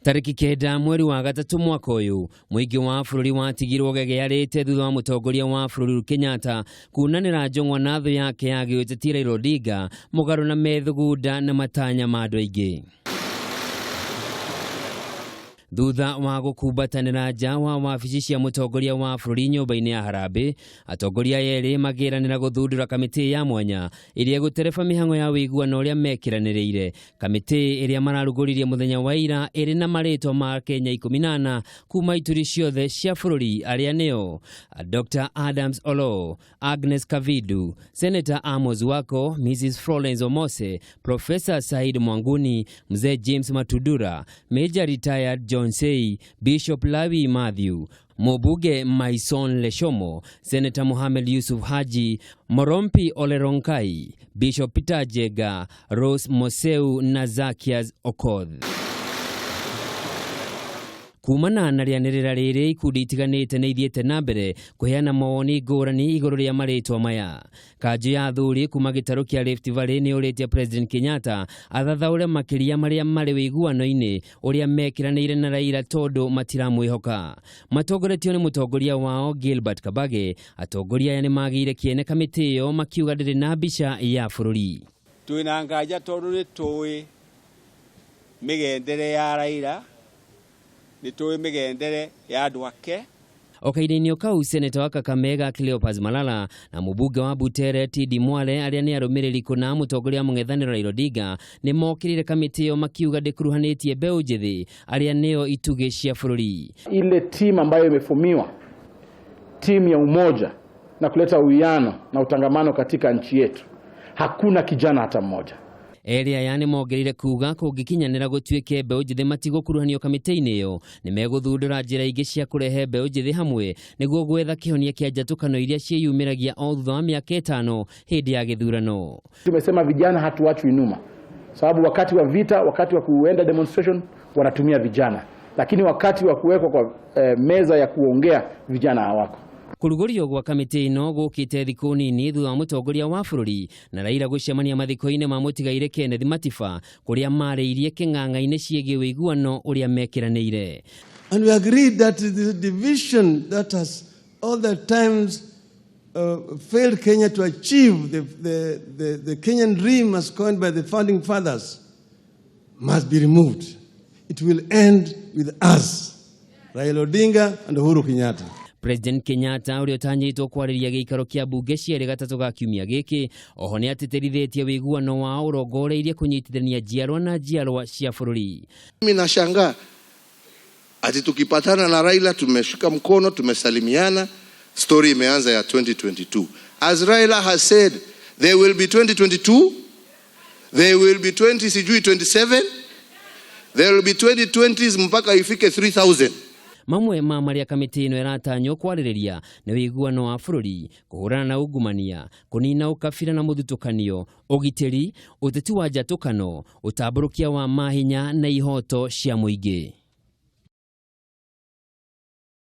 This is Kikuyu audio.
Tarĩki 9 mweri wa 3 mwaka ũyũ, mũingĩ wa bũrũri watigirwo ũgegearĩte thutha wa mũtongoria wa bũrũri Uhuru Kenyatta kunanĩra njũng'wa na thũ yake ya gĩũteti Raila Odinga mũgarũ na methugunda na matanya ma andũ aingĩ. Thutha wa gũkumbatanĩra nja wa wabici cia mũtongoria wa bũrũri nyũmba-inĩ ya Harambee, atongoria aya erĩ makĩranĩra gũthundũra kamĩtĩ ya mwanya ĩrĩa ĩgũtereba mĩhang'o ya ũiguano ũrĩa mekĩranĩrĩire. Kamĩtĩ ĩrĩa mararugũririe mũthenya wa ira ĩrĩ na marĩtwa ma Kenya 14 kuma ituri ciothe cia bũrũri, arĩa nĩo Dr. Adams Oloo, Agnes Kavidu, Senator Amos Wako, Mrs. Florence Omose, Professor Said Mwanguni, Mzee James Matudura, Major Retired John Sei, Bishop Lawi Matthew, Mobuge Maison Leshomo, Senator Mohamed Yusuf Haji, Morompi Oleronkai, Bishop Peter Jega, Rose Moseu na Zakias Okoth. Kumana na rĩanĩrĩra rĩrĩ, ikundi itiganĩte nĩ ithiĩte na mbere kũheana mawoni ngũrani igũrũ rĩa marĩtwa maya. Kanjũ ya athuri kuma gĩtarũ kĩa Rift Valley nĩ ũrĩtie President Kenyatta athathaũre makĩria marĩa marĩ ũiguano-inĩ ũrĩa mekĩranĩire na Raila tondũ matiramwĩhoka. Matongoretio nĩ mũtongoria wao Gilbert Kabage, atongoria aya nĩ magĩire kĩene kamĩtĩ ĩyo makiuga ndĩrĩ na mbica ya bũrũri. Twĩna nganja tondũ nĩ tũĩ mĩgendere ya Raila, nĩ tũĩ mĩgendere ya andũ ake. O kahinda-inĩ kau, seneta wa Kakamega Cleopas Malala na mũbunge wa Butere Tindi Mwale, arĩa nĩ arũmĩrĩri kũna mũtongoria wa mũng'ethanĩro Raila Odinga, nĩ mokĩrĩire kamĩtĩ ĩyo makiuga ndĩkuruhanĩtie mbeũ njĩthĩ arĩa nĩo itugĩ cia bũrũri. Ile timu ambayo imefumiwa, timu ya umoja na kuleta uwiano na utangamano katika nchi yetu, hakuna kijana hata mmoja. Erĩ aya nĩ mongereire kuga kũngĩkinyanĩra gũtuĩke mbeũ njĩthĩ matigũkuruhanio kamĩtĩ-inĩ ĩyo, nĩ megũthundũra njĩra ingĩ cia kũrehe mbeũ njĩthĩ hamwe nĩguo gwetha kĩhonia kĩa njatũkano iria ciĩyumĩragia o thutha wa mĩaka 5 hĩndĩ ya gĩthurano. Tumesema vijana hatuachwi nyuma, sababu wakati wa vita, wakati wa kuenda demonstration wanatumia vijana, lakini wakati wa kuwekwa kwa meza ya kuongea vijana hawako. Kũrugũrio gwa kamĩtĩ ĩno gũkĩte thikũ nini thutha wa mũtongoria wa bũrũri na Raila gũcemania mathiko-inĩ ma mũtigairĩ Kenneth Matiba, kũrĩa marĩirie kĩng'ang'a-inĩ ciĩgiĩ ũiguano ũrĩa mekĩranĩire. And we agreed that the division that has all the times failed Kenya to achieve the Kenyan dream as coined by the founding fathers must be removed. It will end with us, Raila Odinga and Uhuru Kenyatta. President Kenyatta, ũrĩa ũtanyĩtwo kwarĩria gĩikaro kĩa mbunge cierĩ gatatũ ga kiumia gĩkĩ, oho nĩ atĩtĩrithĩtie ũiguano wao ũrongoreirie kũnyitithania njiarwa na njiarwa cia bũrũri. Mimi nashangaa ati tukipatana na Raila tumeshika mkono, tumesalimiana, story imeanza ya 2022. As Raila has said, there will be 2022, there will be 20 sijui 27, there will be 2020s mpaka ifike 3000. Mamwe ma marĩa kamĩtĩ ĩno ĩratanywo kwarĩrĩria nĩ ũiguano wa bũrũri, kũhũrana na ungumania, kũnina ũkabira na mũthutũkanio, ũgitĩri, ũteti wa njatũkano, ũtambũrũkia wa mahinya na ihoto cia mũingĩ.